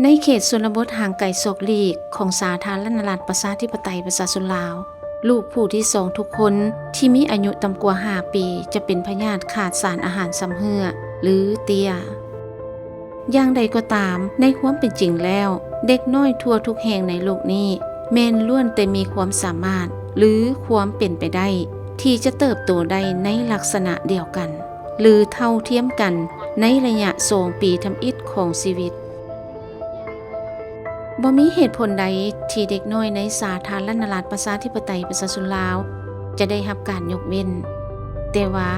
ໃນເຂດຊົນນະບົດຫ່າງໄກສອກຫຼີກຂອງສາທາລະນະລັດປະຊາທິປະໄຕປະຊາຊົນລາວ, ລູກຜູ້ທີສອງທຸກຄົນທີ່ມີອາຍຸຕ່ຳກວ່າຫ້າປີ ຈະເປັນພະຍາດຂາດສານອາຫານຊຳເຮື້ອ ຫຼື ເຕ້ຍ. ຢ່າງໃດກໍຕາມ, ໃນຄວາມເປັນຈິງແລ້ວ, ເດັກນ້ອຍທົ່ວທຸກແຫ່ງໃນໂລກນີ້ ແມ່ນລ້ວນແຕ່ມີຄວາມສາມາດ ຫຼື ຄວາມເປັນໄປໄດ້ ທີ່ຈະເຕີບໂຕໄດ້ໃນລັກສະນະດຽວກັນ ຫຼື ເທົ່າທຽມກັນໃນໄລຍະສອງປີທຳອິດຂອງຊີວິດ. ບໍ່ມີເຫດຜົນໃດທີ່ເດັກນ້ອຍໃນສາທາລະນະລັດປະຊາທິປະໄຕປະຊາຊົນລາວຈະໄດ້ຮັບການຍົກເວັ້ນ. ແຕ່ວ່າ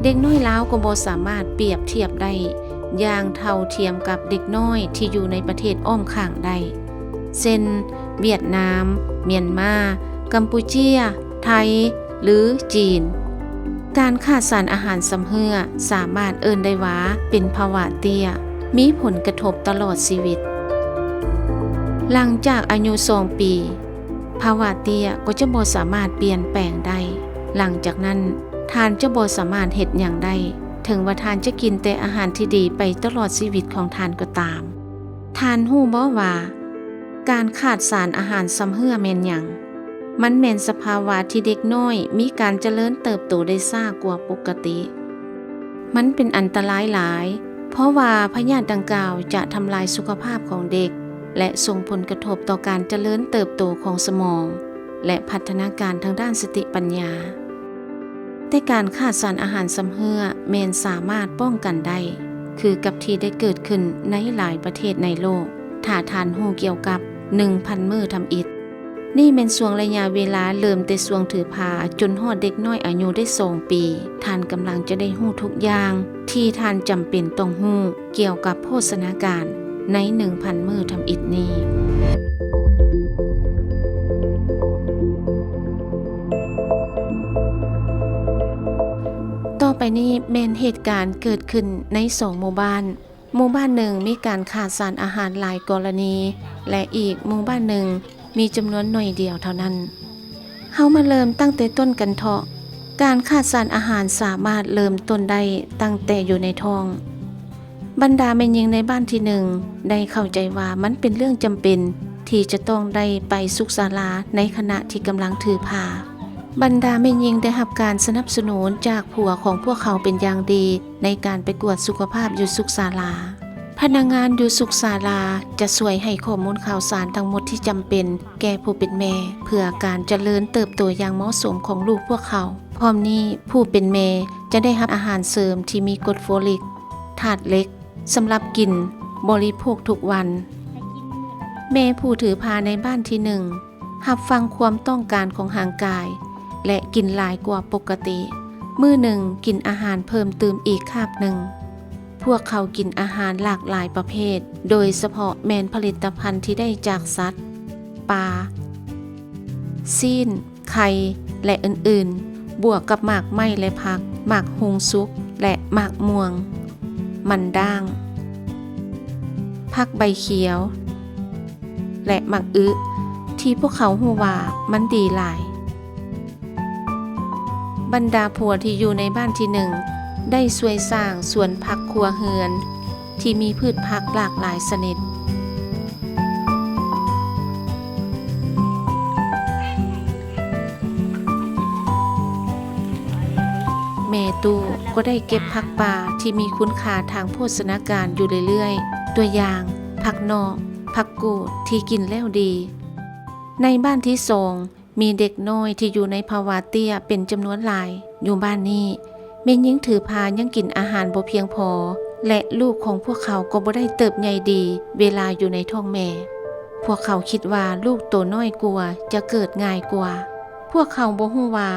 ເດັກນ້ອຍລາວກໍບໍ່ສາມາດປຽບທຽບໄດ້ຢ່າງເທົ່າທຽມກັບເດັກນ້ອຍທີ່ຢູ່ໃນປະເທດອ້ອມຂ້າງໄດ້ ເຊັ່ນ ຫວຽດນາມ, ມຽນມາ, ກຳປູເຈຍ, ໄທ ຫຼື ຈີນ. ການຂາດສານອາຫານຊຳເຮື້ອສາມາດເອີ້ນໄດ້ວ່າເປັນພາວະເຕ້ຍ, ມີຜົນກະທົບຕະຫຼອດຊີວິດ. ຫຼັງຈາກອາຍຸສອງປີ, ພາວະເຕ້ຍກໍຈະບໍ່ສາມາດປ່ຽນແປງໄດ້. ຫຼັງຈາກນັ້ນ, ທ່ານຈະບໍ່ສາມາດເຮັດຫຍັງໄດ້, ເຖິງວ່າທ່ານຈະກິນແຕ່ອາຫານທີ່ດີໄປຕະຫຼອດຊີວິດຂອງທ່ານກໍຕາມ. ທ່ານຮູ້ບໍ່ວ່າ ການຂາດສານອາຫານຊຳເຮື້ອແມ່ນຫຍັງ? ມັນແມ່ນສະພາວະທີ່ເດັກນ້ອຍມີການຈະເລີນເຕີບໂຕໄດ້ຊ້າກວ່າປົກກະຕິ. ມັນເປັນອັນຕະລາຍຫຼາຍ, ເພາະວ່າພະຍາດດັ່ງກ່າວຈະທຳລາຍສຸຂະພາບຂອງເດັກ ແລະ ສົ່ງຜົນກະທົບຕໍ່ການຈະເລີນເຕີບໂຕຂອງສະໝອງ ແລະ ພັດທະນາການທາງດ້ານສະຕິປັນຍາ. ແຕ່ການຂາດສານອາຫານຊຳເຮື້ອແມ່ນສາມາດປ້ອງກັນໄດ້, ຄືກັບທີ່ໄດ້ເກີດຂຶ້ນໃນຫຼາຍປະເທດໃນໂລກ, ຖ້າທ່ານຮູ້ກ່ຽວກັບໜຶ່ງພັນມື້ທຳອິດ. ນີ້ແມ່ນຊ່ວງໄລຍະເວລາເລີ່ມແຕ່ຊ່ວງຖືພາຈົນຮອດເດັກນ້ອຍອາຍຸໄດ້ສອງປີ. ທ່ານກຳລັງຈະໄດ້ຮູ້ທຸກຢ່າງທີ່ທ່ານຈຳເປັນຕ້ອງຮູ້ ກ່ຽວກັບໂພຊະນາການໃນໜຶ່ງພັນມື້ທຳອິດນີ້. ຕໍ່ໄປນີ້ແມ່ນເຫດການເກີດຂຶ້ນໃນສອງໝູ່ບ້ານ. ໝູ່ບ້ານໜຶ່ງມີການຂາດສານອາຫານຫຼາຍກໍລະນີ ແລະ ອີກໝູ່ບ້ານໜຶ່ງມີຈຳນວນໜ້ອຍດຽວເທົ່ານັ້ນ. ເຮົາມາເລີ່ມຕັ້ງແຕ່ຕົ້ນກັນເທາະ. ການຂາດສານອາຫານສາມາດເລີ່ມຕົ້ນໄດ້ຕັ້ງແຕ່ຢູ່ໃນທ້ອງ. ບັນດາແມ່ຍິງໃນບ້ານທີໜຶ່ງໄດ້ເຂົ້າໃຈວ່າມັນເປັນເລື່ອງຈຳເປັນທີ່ຈະຕ້ອງໄດ້ໄປສຸກສາລາໃນຂະນະທີ່ກຳລັງຖືພາ. ບັນດາແມ່ຍິງໄດ້ຮັບການສະໜັບສະໜູນຈາກຜົວຂອງພວກເຂົາເປັນຢ່າງດີໃນການໄປກວດສຸຂະພາບຢູ່ສຸກສາລາ. ພະນັກງານຢູ່ສຸກສາລາຈະຊ່ວຍໃຫ້ຂໍ້ມູນຂ່າວສານທັງໝົດທີ່ຈຳເປັນແກ່ຜູ້ເປັນແມ່ ເພື່ອການຈະເລີນເຕີບໂຕຢ່າງເໝາະສົມຂອງລູກພວກເຂົາ. ພ້ອມນີ້, ຜູ້ເປັນແມ່ຈະໄດ້ຮັບອາຫານເສີມທີ່ມີກົດໂຟລິກ, ທາດເຫຼັກ, ສຳລັບກິນ, ບໍລິໂພກທຸກວັນ. ແມ່ຜູ້ຖືພາໃນບ້ານທີໜຶ່ງ ຮັບຟັງຄວາມຕ້ອງການຂອງຮ່າງກາຍ ແລະ ກິນຫຼາຍກວ່າປົກກະຕິ. ມື້ໜຶ່ງກິນອາຫານເພີ່ມຕື່ມອີກຄາບໜຶ່ງ. ພວກເຂົາກິນອາຫານຫຼາກຫຼາຍປະເພດ, ໂດຍສະເພາະແມ່ນຜະລິດຕະພັນທີ່ໄດ້ຈາກສັດ, ປາ, ຊີ້ນ, ໄຂ່ ແລະ ອື່ນໆ, ບວກກັບໝາກໄມ້ ແລະ ຜັກ, ໝາກຮຸ່ງສຸກ ແລະ ໝາກມ່ວງ, ມັນດ້າງ, ຜັກໃບຂຽວ ແລະ ໝາກອຶ ທີ່ພວກເຂົາຮູ້ວ່າມັນດີຫຼາຍ. ບັນດາຜົວທີ່ຢູ່ໃນບ້ານທີໜຶ່ງ ໄດ້ຊ່ວຍສ້າງສວນຜັກຄົວເຮືອນ ທີ່ມີພືດຜັກຫຼາກຫຼາຍຊະນິດ. ແມ່ຕູ້ກໍໄດ້ເກັບຜັກປ່າທີ່ມີຄຸນຄ່າທາງໂພຊະນາການຢູ່ເລື້ອຍໆ, ຕົວຢ່າງ, ຜັກນອກ, ຜັກກູດທີ່ກິນແລ້ວດີ. ໃນບ້ານທີສອງ ມີເດັກນ້ອຍທີ່ຢູ່ໃນພາວະເຕ້ຍເປັນຈຳນວນຫຼາຍ. ຢູ່ບ້ານນີ້, ແມ່ຍິງຖືພາຍັງກິນອາຫານບໍ່ພຽງພໍ ແລະ ລູກຂອງພວກເຂົາກໍບໍ່ໄດ້ເຕີບໃຫຍ່ດີເວລາຢູ່ໃນທ້ອງແມ່. ພວກເຂົາຄິດວ່າລູກໂຕນ້ອຍກວ່າຈະເກີດງ່າຍກວ່າ. ພວກເຂົາບໍ່ຮູ້ວ່າ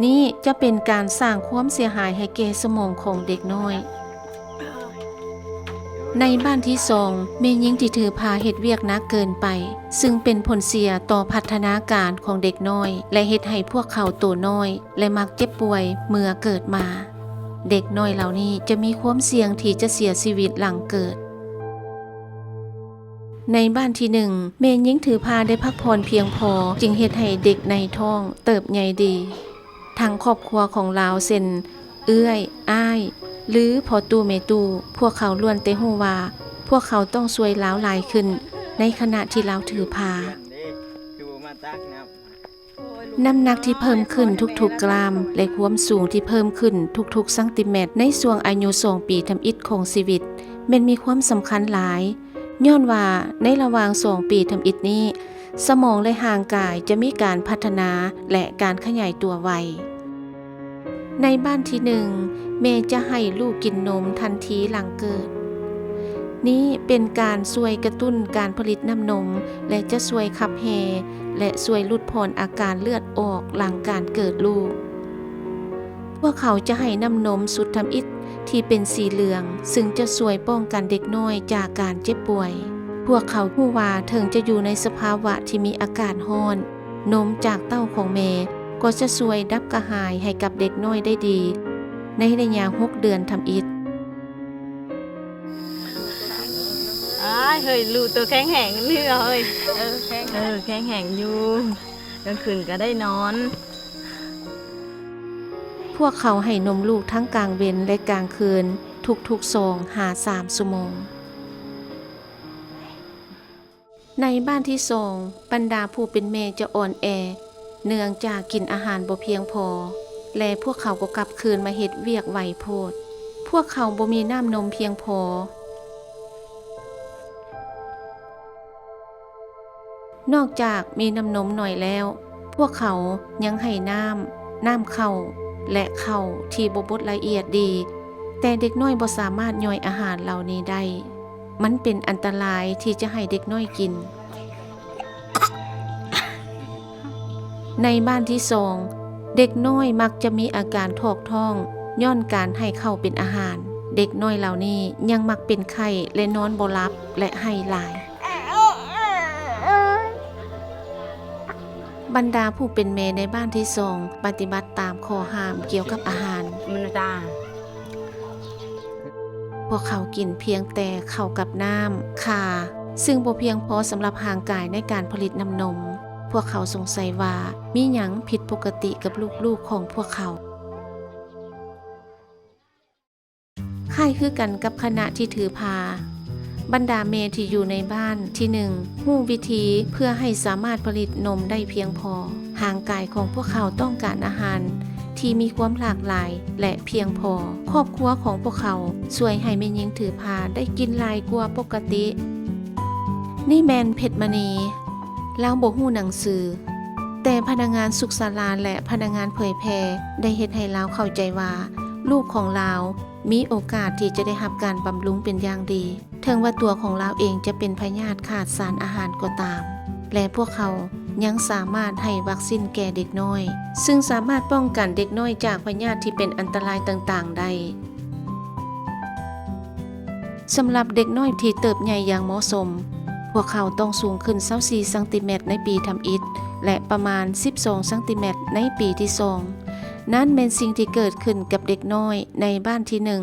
ນີ້ຈະເປັນການສ້າງຄວາມເສຍຫາຍໃຫ້ແກ່ສະໝອງຂອງເດັກນ້ອຍ. ໃນບ້ານທີສອງ, ແມ່ຍິງທີ່ຖືພາເຮັດວຽກໜັກເກີນໄປ, ຊຶ່ງເປັນຜົນເສຍຕໍ່ພັດທະນາການຂອງເດັກນ້ອຍ ແລະ ເຮັດໃຫ້ພວກເຂົາໂຕນ້ອຍ ແລະ ມັກເຈັບປ່ວຍເມື່ອເກີດມາ. ເດັກນ້ອຍເຫຼົ່ານີ້ຈະມີຄວາມສ່ຽງທີ່ຈະເສຍຊີວິດຫຼັງເກີດ. ໃນບ້ານທີໜຶ່ງ, ແມ່ຍິງຖືພາໄດ້ພັກຜ່ອນພຽງພໍ, ຈຶ່ງເຮັດໃຫ້ເດັກໃນທ້ອງເຕີບໃຫຍ່ດີ. ທັງຄອບຄົວຂອງລາວ ເຊັ່ນ ເອື້ອຍ, ອ້າຍ ຫຼື ພໍ່ຕູ້ແມ່ຕູ້, ພວກເຂົາລ້ວນແຕ່ຮູ້ວ່າ ພວກເຂົາຕ້ອງຊ່ວຍລາວຫຼາຍຂຶ້ນໃນຂະນະທີ່ລາວຖືພາ. ນ້ຳໜັກທີ່ເພີ່ມຂຶ້ນທຸກໆກຣາມ ແລະ ຄວາມສູງທີ່ເພີ່ມຂຶ້ນທຸກໆຊັງຕີແມັດໃນຊ່ວງອາຍຸສອງປີທຳອິດຂອງຊີວິດ ແມ່ນມີຄວາມສຳຄັນຫຼາຍ, ຍ້ອນວ່າໃນລະຫວ່າງສອງປີທຳອິດນີ້ ສະໝອງ ແລະ ຮ່າງກາຍຈະມີການພັດທະນາ ແລະ ການຂະຫຍາຍຕົວໄວ. ໃນບ້ານທີໜຶ່ງ, ແມ່ຈະໃຫ້ລູກກິນນົມທັນທີຫຼັງເກີດ. ນີ້ເປັນການຊ່ວຍກະຕຸ້ນການຜະລິດນ້ຳນົມ ແລະ ຈະຊ່ວຍຂັບແຮ່ ແລະ ຊ່ວຍຫຼຸດຜ່ອນອາການເລືອດອອກຫຼັງການເກີດລູກ. ພວກເຂົາຈະໃຫ້ນ້ຳນົມຊຸດທຳອິດທີ່ເປັນສີເຫຼືອງ, ຊຶ່ງຈະຊ່ວຍປ້ອງກັນເດັກນ້ອຍຈາກການເຈັບປ່ວຍ. ພວກເຂົາຮູ້ວ່າເຖິງຈະຢູ່ໃນສະພາວະທີ່ມີອາກາດຮ້ອນ, ນົມຈາກເຕົ້າຂອງແມ່ກໍຈະຊ່ວຍດັບກະຫາຍໃຫ້ກັບເດັກນ້ອຍໄດ້ດີໃນໄລຍະຫົກເດືອນທຳອິດ. ອ້າຍ ເຮີ້ຍ ລູກໂຕແຂງແຮງນີ້ເຮີ້ຍ. ເອີ ແຂງ ເອີ ແຂງແຮງຢູ່, ກາງຄືນກໍໄດ້ນອນ. ພວກເຂົາໃຫ້ນົມລູກທັງກາງເວັນ ແລະ ກາງຄືນ ທຸກໆສອງຫາສາມຊົ່ວໂມງ. ໃນບ້ານທີສອງ, ບັນດາຜູ້ເປັນແມ່ຈະອ່ອນແອ ເນື່ອງຈາກກິນອາຫານບໍ່ພຽງພໍ ແລະ ພວກເຂົາກໍກັບຄືນມາເຮັດວຽກໄວໂພດ. ພວກເຂົາບໍ່ມີນ້ຳນົມພຽງພໍ. ນອກຈາກມີນ້ຳນົມໜ້ອຍແລ້ວ, ພວກເຂົາຍັງໃຫ້ນ້ຳ, ນ້ຳເຂົ້າ ແລະ ເຂົ້າທີ່ບໍ່ບົດລະອຽດດີ, ແຕ່ເດັກນ້ອຍບໍ່ສາມາດຍ່ອຍອາຫານເຫຼົ່ານີ້ໄດ້. ມັນເປັນອັນຕະລາຍທີ່ຈະໃຫ້ເດັກນ້ອຍກິນ. ໃນບ້ານທີສອງ, ເດັກນ້ອຍມັກຈະມີອາການຖອກທ້ອງຍ້ອນການໃຫ້ເຂົ້າເປັນອາຫານ. ເດັກນ້ອຍເຫຼົ່ານີ້ຍັງມັກເປັນໄຂ້ ແລະ ນອນບໍ່ຫຼັບ ແລະ ໄຫ້ຫຼາຍ. ບັນດາຜູ້ເປັນແມ່ໃນບ້ານທີສອງປະຕິບັດຕາມຂໍ້ຫ້າມກ່ຽວກັບອາຫານ. ມັນຕາ ພວກເຂົາກິນພຽງແຕ່ເຂົ້າກັບນ້ຳ, ຂ່າ, ຊຶ່ງບໍ່ພຽງພໍສຳລັບຮ່າງກາຍໃນການຜະລິດນ້ຳນົມ. ພວກເຂົາສົງໄສວ່າມີຫຍັງຜິດປົກກະຕິກັບລູກໆຂອງພວກເຂົາ. ຄ້າຍຄືກັນກັບຂະນະທີ່ຖືພາ, ບັນດາແມ່ທີ່ຢູ່ໃນບ້ານທີໜຶ່ງຮູ້ວິທີເພື່ອໃຫ້ສາມາດຜະລິດນົມໄດ້ພຽງພໍ. ຮ່າງກາຍຂອງພວກເຂົາຕ້ອງການອາຫານທີ່ມີຄວາມຫຼາກຫຼາຍ ແລະ ພຽງພໍ. ຄອບຄົວຂອງພວກເຂົາຊ່ວຍໃຫ້ແມ່ຍິງຖືພາໄດ້ກິນຫຼາຍກວ່າປົກກະຕິ. ນີ້ແມ່ນເພັດມະນີ. ລາວບໍ່ຮູ້ໜັງສື, ແຕ່ພະນັກງານສຸກສາລາ ແລະ ພະນັກງານເຜີຍແຜ່ໄດ້ເຮັດໃຫ້ລາວເຂົ້າໃຈວ່າ ລູກຂອງລາວມີໂອກາດທີ່ຈະໄດ້ຮັບການບຳລຸງເປັນຢ່າງດີ. ເຖິງວ່າຕົວຂອງລາວເອງຈະເປັນພະຍາດຂາດສານອາຫານກໍຕາມ, ແລະ ພວກເຂົາຍັງສາມາດໃຫ້ວັກຊິນແກ່ເດັກນ້ອຍ, ຊຶ່ງສາມາດປ້ອງກັນເດັກນ້ອຍຈາກພະຍາດທີ່ເປັນອັນຕະລາຍຕ່າງໆໄດ້. ສຳລັບເດັກນ້ອຍທີ່ເຕີບໃຫຍ່ຢ່າງເໝາະສົມ, ພວກເຂົາຕ້ອງສູງຂຶ້ນຊາວສີ່ຊັງຕີແມັດໃນປີທຳອິດ ແລະ ປະມານສິບສອງຊັງຕີແມັດໃນປີທີສອງ. ນັ້ນແມ່ນສິ່ງທີ່ເກີດຂຶ້ນກັບເດັກນ້ອຍໃນບ້ານທີໜຶ່ງ.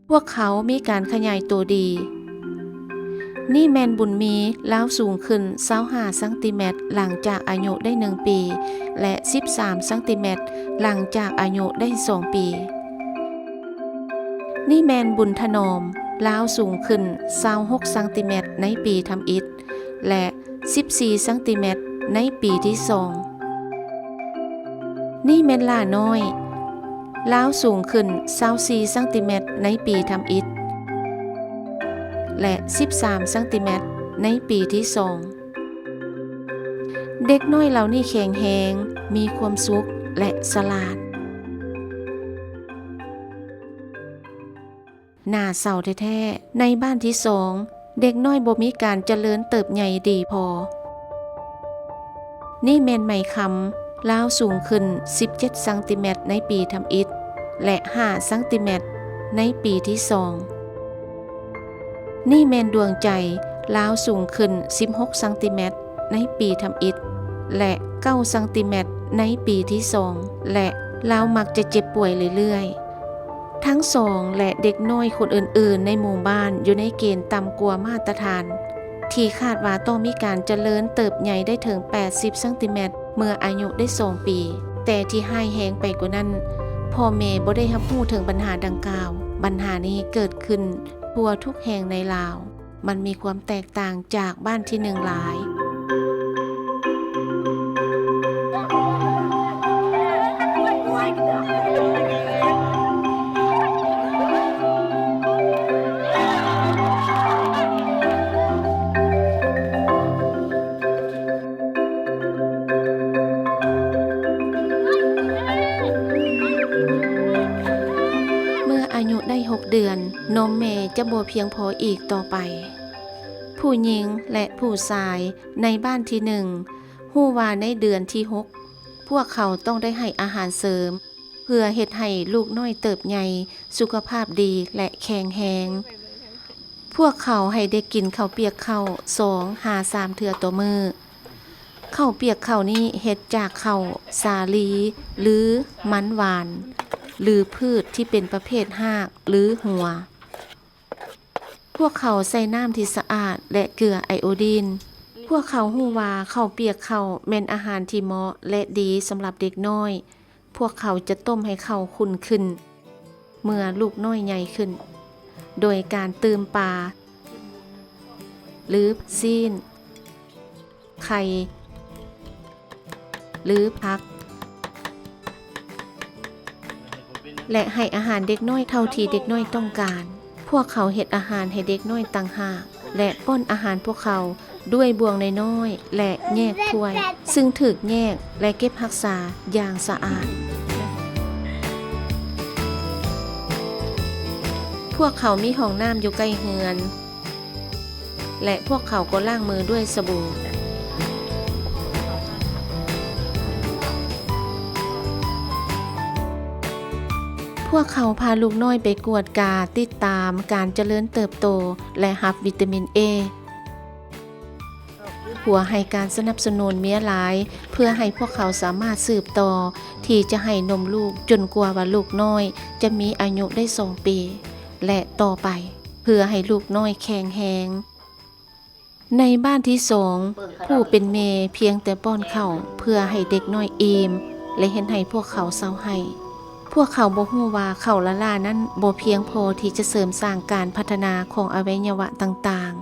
ພວກເຂົາມີການຂະຫຍາຍໂຕດີ. ນີ້ແມ່ນບຸນມີ, ລາວສູງຂຶ້ນຊາວຫ້າຊັງຕີແມັດຫຼັງຈາກອາຍຸໄດ້ໜຶ່ງປີ ແລະ ສິບສາມຊັງຕີແມັດຫຼັງຈາກອາຍຸໄດ້ສອງປີ. ນີ້ແມ່ນບຸນຖະໜອມ, ລາວສູງຂຶ້ນຊາວຫົກຊັງຕີແມັດໃນປີທຳອິດ ແລະ ສິບສີ່ຊັງຕີແມັດໃນປີທີສອງ. ນີ້ແມ່ນຫຼ້ານ້ອຍ, ລາວສູງຂຶ້ນຊາວສີ່ຊັງຕີແມັດໃນປີທຳອິດ ແລະ ສິບສາມຊັງຕີແມັດໃນປີທີສອງ. ເດັກນ້ອຍເຫຼົ່ານີ້ແຂງແຮງ, ມີຄວາມສຸກ ແລະ ສະຫຼາດ. ໜ້າເສົ້າແທ້ໆ, ໃນບ້ານທີສອງ, ເດັກນ້ອຍບໍ່ມີການຈະເລີນເຕີບໃຫຍ່ດີພໍ. ນີ້ແມ່ນໄມຄຳ, ລາວສູງຂຶ້ນສິບເຈັດຊັງຕີແມັດໃນປີທຳອິດ ແລະ ຫ້າຊັງຕີແມັດໃນປີທີສອງ. ນີ້ແມ່ນດວງໃຈ, ລາວສູງຂຶ້ນສິບຫົກຊັງຕີແມັດໃນປີທຳອິດ ແລະ ເກົ້າຊັງຕີແມັດໃນປີທີສອງ ແລະ ລາວມັກຈະເຈັບປ່ວຍເລື້ອຍໆ. ທັງສອງ ແລະ ເດັກນ້ອຍຄົນອື່ນໆໃນໝູ່ບ້ານຢູ່ໃນເກນຕ່ຳກວ່າມາດຕະຖານ ທີ່ຄາດວ່າຕ້ອງມີການຈະເລີນເຕີບໃຫຍ່ໄດ້ເຖິງແປດສິບຊັງຕີແມັດເມື່ອອາຍຸໄດ້ສອງປີ. ແຕ່ທີ່ຮ້າຍແຮງໄປກວ່ານັ້ນ, ພໍ່ແມ່ບໍ່ໄດ້ຮັບຮູ້ເຖິງບັນຫາດັ່ງກ່າວ. ບັນຫານີ້ເກີດຂຶ້ນທົ່ວທຸກແຫ່ງໃນລາວ. ມັນມີຄວາມແຕກຕ່າງຈາກບ້ານທີໜຶ່ງຫຼາຍ. ເມື່ອອາຍຸໄດ້ຫົກເດືອນ, ນົມແມ່ຈະບໍ່ພຽງພໍອີກຕໍ່ໄປ. ຜູ້ຍິງ ແລະ ຜູ້ຊາຍໃນບ້ານທີໜຶ່ງຮູ້ວ່າໃນເດືອນທີຫົກ ພວກເຂົາຕ້ອງໄດ້ໃຫ້ອາຫານເສີມ ເພື່ອເຮັດໃຫ້ລູກນ້ອຍເຕີບໃຫຍ່ ສຸຂະພາບດີ ແລະ ແຂງແຮງ. ພວກເຂົາໃຫ້ເດັກກິນເຂົ້າປຽກເຂົ້າສອງຫາສາມເທື່ອຕໍ່ມື້. ເຂົ້າປຽກເຂົ້ານີ້ເຮັດຈາກເຂົ້າສາລີ ຫຼື ມັນຫວານ ຫຼື ພືດທີ່ເປັນປະເພດຮາກ ຫຼື ຫົວ. ພວກເຂົາໃສ່ນ້ຳທີ່ສະອາດ ແລະ ເກືອໄອໂອດີນ. ພວກເຂົາຮູ້ວ່າເຂົ້າປຽກເຂົ້າແມ່ນອາຫານທີ່ເໝາະ ແລະ ດີສຳລັບເດັກນ້ອຍ. ພວກເຂົາຈະຕົ້ມໃຫ້ເຂົ້າຂຸ້ນຂຶ້ນ ເມື່ອລູກນ້ອຍໃຫຍ່ຂຶ້ນ ໂດຍການຕື່ມປາ ຫຼື ຊີ້ນ ໄຂ່ ຫຼື ຜັກ ແລະ ໃຫ້ອາຫານເດັກນ້ອຍເທົ່າທີ່ເດັກນ້ອຍຕ້ອງການ. ພວກເຂົາເຮັດອາຫານໃຫ້ເດັກນ້ອຍຕ່າງຫາກ ແລະ ປ້ອນອາຫານພວກເຂົາດ້ວຍບ່ວງນ້ອຍໆ ແລະ ແຍກຖ້ວຍ, ຊຶ່ງຖືກແຍກ ແລະ ເກັບຮັກສາຢ່າງສະອາດ. ພວກເຂົາມີຫ້ອງນ້ຳຢູ່ໃກ້ເຮືອນ ແລະ ພວກເຂົາກໍລ້າງມືດ້ວຍສະບູ. ພວກເຂົາພາລູກນ້ອຍໄປກວດກາຕິດຕາມການຈະເລີນເຕີບໂຕ ແລະ ຮັບວິຕາມິນເອ. ຜົວໃຫ້ການສະໜັບສະໜູນເມຍຫຼາຍ ເພື່ອໃຫ້ພວກເຂົາສາມາດສືບຕໍ່ທີ່ຈະໃຫ້ນົມລູກຈົນກວ່າວ່າລູກນ້ອຍຈະມີອາຍຸໄດ້ສອງປີ ແລະ ຕໍ່ໄປ ເພື່ອໃຫ້ລູກນ້ອຍແຂງແຮງ. ໃນບ້ານທີສອງ ຜູ້ເປັນແມ່ພຽງແຕ່ປ້ອນເຂົ້າເພື່ອໃຫ້ເດັກນ້ອຍອີ່ມ ແລະ ເຮັດໃຫ້ພວກເຂົາເຊົາໄຫ້. ພວກເຂົາບໍ່ຮູ້ວ່າເຂົ້າລ້າໆນັ້ນບໍ່ພຽງພໍທີ່ຈະເສີມສ້າງການພັດທະນາຂອງອະໄວຍະວະຕ່າງໆ.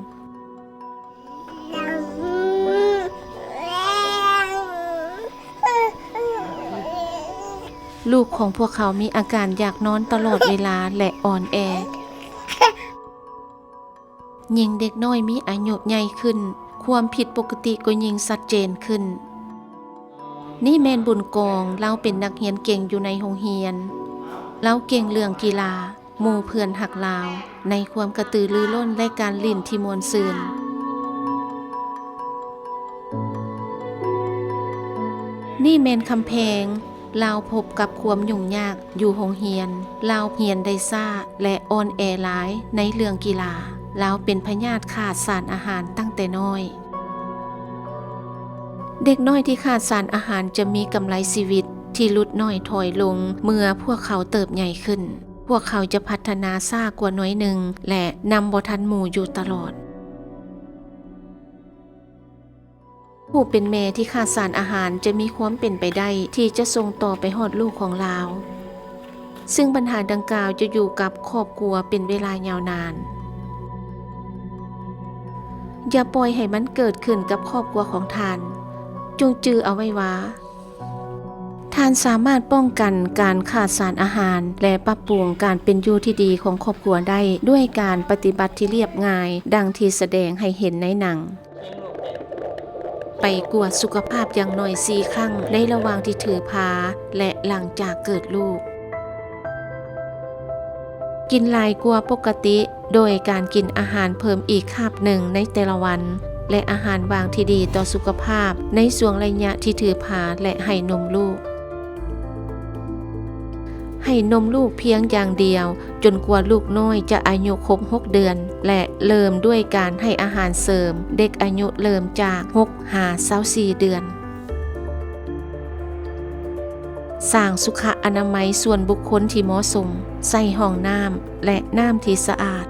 ລູກຂອງພວກເຂົາມີອາການຢາກນອນຕະຫຼອດເວລາ ແລະ ອ່ອນແອ. ຍິ່ງເດັກນ້ອຍມີອາຍຸໃຫຍ່ຂຶ້ນ, ຄວາມຜິດປົກກະຕິກໍຍິ່ງຊັດເຈນຂຶ້ນ. ນີ້ແມ່ນບຸນກອງ, ລາວເປັນນັກຮຽນເກັ່ງຢູ່ໃນໂຮງຮຽນ. ລາວເກັ່ງເລື່ອງກິລາ, ໝູ່ເພື່ອນຮັກລາວ, ໃນຄວາມກະຕືລືລົ້ນ ແລະ ການຫຼິ້ນທີ່ມ່ວນຊື່ນ. ນີ້ແມ່ນຄຳແພງ, ລາວພົບກັບຄວາມຫຍຸ້ງຍາກຢູ່ໂຮງຮຽນ. ລາວຮຽນໄດ້ຊ້າ ແລະ ອ່ອນແອຫຼາຍໃນເລື່ອງກິລາ. ລາວເປັນພະຍາດຂາດສານອາຫານຕັ້ງແຕ່ນ້ອຍ. ເດັກນ້ອຍທີ່ຂາດສານອາຫານຈະມີກຳໄລຊີວິດທີ່ຫຼຸດໜ້ອຍຖອຍລົງເມື່ອພວກເຂົາເຕີບໃຫຍ່ຂຶ້ນ. ພວກເຂົາຈະພັດທະນາຊ້າກວ່າໜ້ອຍໜຶ່ງ ແລະ ນຳບໍ່ທັນໝູ່ຢູ່ຕະຫຼອດ. ຜູ້ເປັນແມ່ທີ່ຂາດສານອາຫານຈະມີຄວາມເປັນໄປໄດ້ທີ່ຈະສົ່ງຕໍ່ໄປຮອດລູກຂອງລາວ, ຊຶ່ງບັນຫາດັ່ງກ່າວຈະຢູ່ກັບຄອບຄົວເປັນເວລາຍາວນານ. ຢ່າປ່ອຍໃຫ້ມັນເກີດຂຶ້ນກັບຄອບຄົວຂອງທ່ານ. ຈົ່ງຈື່ເອົາໄວ້ວ່າ ທ່ານສາມາດປ້ອງກັນການຂາດສານອາຫານ ແລະ ປັບປຸງການເປັນຢູ່ທີ່ດີຂອງຄອບຄົວໄດ້ ດ້ວຍການປະຕິບັດທີ່ລຽບງ່າຍ ດັ່ງທີ່ສະແດງໃຫ້ເຫັນໃນໜັງ. ໄປກວດສຸຂະພາບຢ່າງໜ້ອຍສີ່ຄັ້ງໃນລະຫວ່າງທີ່ຖືພາ ແລະ ຫຼັງຈາກເກີດລູກ. ກິນຫຼາຍກວ່າປົກກະຕິ ໂດຍການກິນອາຫານເພີ່ມອີກຄາບໜຶ່ງໃນແຕ່ລະວັນ ແລະ ອາຫານຫວ່າງທີ່ດີຕໍ່ສຸຂະພາບໃນຊ່ວງໄລຍະທີ່ຖືພາ ແລະ ໃຫ້ນົມລູກ. ໃຫ້ນົມລູກພຽງຢ່າງດຽວຈົນກວ່າລູກນ້ອຍຈະອາຍຸຄົບຫົກເດືອນ ແລະ ເລີ່ມດ້ວຍການໃຫ້ອາຫານເສີມເດັກອາຍຸເລີ່ມຈາກຫົກຫາຊາວສີ່ເດືອນ. ສ້າງສຸຂະອະນາໄມສ່ວນບຸກຄົນທີ່ເໝາະສົມ, ໃສ່ຫ້ອງນ້ຳ ແລະ ນ້ຳທີ່ສະອາດ.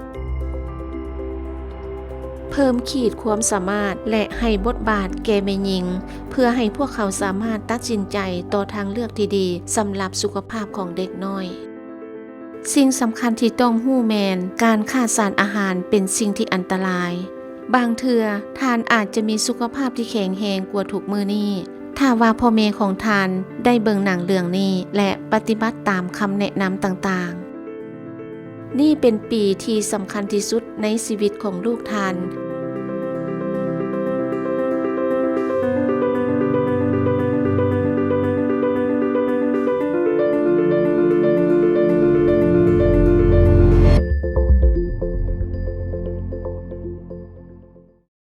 ເພີ່ມຂີດຄວາມສາມາດ ແລະ ໃຫ້ບົດບາດແກ່ແມ່ຍິງ ເພື່ອໃຫ້ພວກເຂົາສາມາດຕັດສິນໃຈຕໍ່ທາງເລືອກທີ່ດີສຳລັບສຸຂະພາບຂອງເດັກນ້ອຍ. ສິ່งสำคัญที่ต้องรู้แม่น การขาดสารอาหารเป็นสิ่งที่อันตราย บางเทื่อท่านอาจจะมีสุขภาพที่แข็งแรงกว่าทุกมื้อนี้ ถ้าว่าพ่อแม่ของท่านได้เบิ่งหนังเรื่องนี้ และปฏิบัติตามคำแนะนำต่างๆ นี่เป็นปีที่สำคัญที่สุดในชีวิตของลูกท่าน